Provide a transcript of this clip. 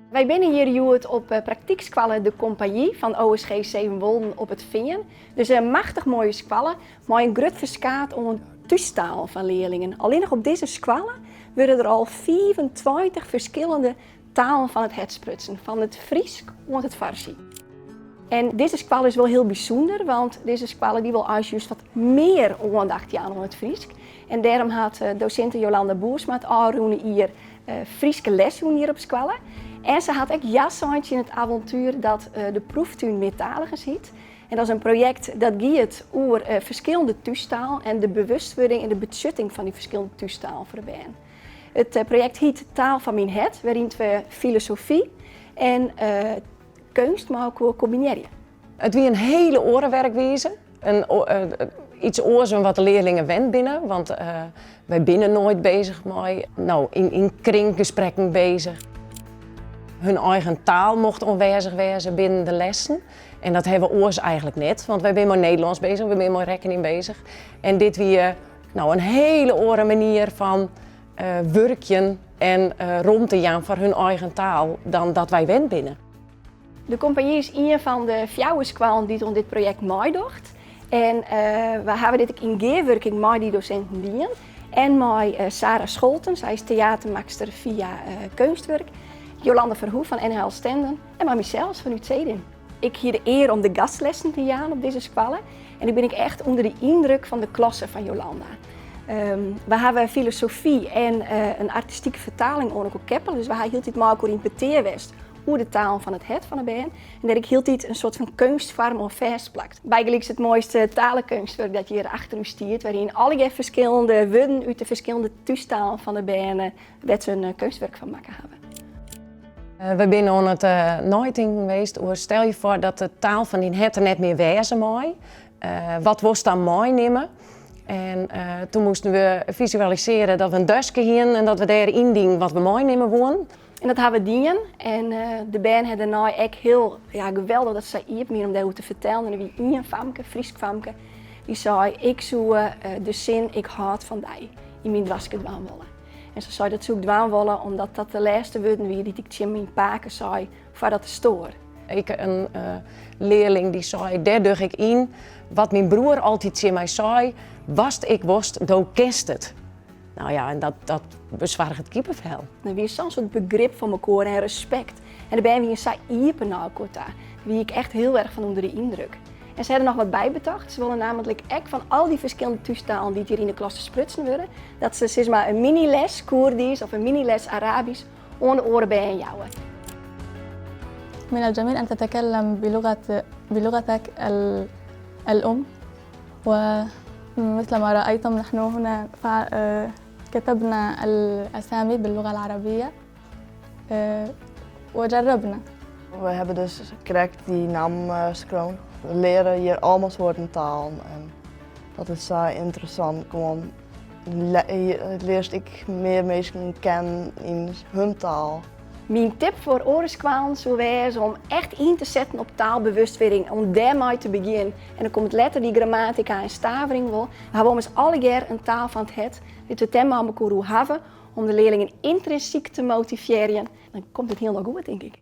Wy binne hjir hjoed op praktykskoalle De Compagnie fan OSG Sevenwolden op It Fean. Dus in machtich moaie skoalle mei in grut ferskaat oan thústalen fan learlingen. Allinnich op dizze skoalle wurde der al 25 ferskillende talen fan it hert sprutsen, fan it Frysk oant it Farsi. En dizze skoalle is wol hiel bysûnder, want dizze skoalle dy wol eins just wat mear oandacht jaan oan it Frysk. En dêrom hat dosinte Jolanda Boersma it ôfrûne jier Fryske les jûn hjir op skoalle. En se hat ek ja sein tsjin it avontuer dat de Proeftún Meartaligens hyt. En dat is in projekt dat giet oer ferskillende thústalen en de bewustwurding en de betsjutting fan dy ferskillende thústalen foar de bern. It projekt hyt Taal fan myn hert, wêryn't we filosofy en keunst mei elkoar kombinearje. It wie in hiele oare werkwize, in, iets oars dan wat de learlingen wend binne, want wy binne noait bezich mei, no, yn kringgesprekken bezich. Hun eigen taal mocht oanwêzich wêze binnen de lessen en dat hawwe we oars eigenlik net, want wy binne mei Nederlânsk bezich, wy binne mei rekkenjen bezich. En dit wie no in hiele oare manier fan wurkjen en romte jaan foar hun eigen taal dan dat wy wend binne. De Compagnie is ien fan de fjouwer skoallen dy't oan dit projekt meidocht. En we hawwe dit ek yn gearwurking mei dy dosinten dien en mei Sarah Scholten, sy is teatermakster fia Keunstwurk, Jolanda Verhoef fan NHL Stenden en mei mysels fan út Cedin. Ik hie de ear om de gastlessen te jaan op dizze skoalle en ik bin ek echt ûnder de yndruk fan de klasse fan Jolanda. We hawwe filosofy en in artistike fertaling oan elkoar keppele, dus we ha hieltyd mei elkoar yn petear west oer de talen fan it hert fan de bern en dêr ek hieltyd in soart fan keunstfoarm oan fêstplakt. Bygelyks it moaiste talekeunstwurk dat hjir achter ús stiet, wêryn allegear ferskillende wurden út de ferskillende thústalen fan de bern wêr't se in keunstwurk fan makke hawwe. Wy binne oan it neitinken west oer, stel je foar dat de taal fan dyn hert der net mear wêze mei, wat wolst dan meinimme? En toen moasten we fisualisearje dat we in doaske hienen en dat we dêr yndienen wat we meinimme woenen. En dat hawwe we dien en de bern ha dêrnei ek hiel, ja, geweldich dat se sa iepen wiene om dêroer te fertellen. En der wie ien famke, Frysk famke, dy sei, ik soe de sin ik hâld fan dy yn myn doaske dwaan wolle. En se sei, dat soe ik dwaan wolle omdat dat de lêste wurden wie dy't ik tsjin myn pake sei foardat er stoar. Ek in learling dy sei, dêr doch ik yn wat myn broer altyd tsjin my sei, watst ek wolst, do kinst it. Nou ja, en dat, dat besoarget kippenvel. Der wie sa'n soart begrip foar mekoar en respekt. En de bern wiene sa iepen nei elkoar ta. Dêr wie ik echt hiel erch fan ûnder de yndruk. En se hawwe der noch wat by betocht. Se wolle nammentlik ek fan al dy ferskillende thústalen dy't hjir yn de klasse sprutsen wurde, dat se sis mar in mini-les Koerdysk of in mini-les Arabysk oan de oare bern jouwe. من الجميل أن تتكلم بلغة بلغتك الأم ومثل ما رأيتم نحن هنا كتبنا الأسامي باللغة العربية وجربنا. We hebben dus krekt die naam skreaun. We leren hier allemaal soorten talen en dat is sa ynteressant. Gewoan learst ek mear minsken kennen yn hun taal. Myn tip foar oare skoallen soe wêze om echt yn te setten op taalbewustwurding, om dêrmei te begjinnen. En dan komt letter dy grammatika en stavering wol. We hawwe ommers allegear in taal fan it hert, dy't we it dêr mei mekoar oer hawwe, om de learlingen yntrinsyk te motivearjen. Dan komt it hielendal goed, tink ik.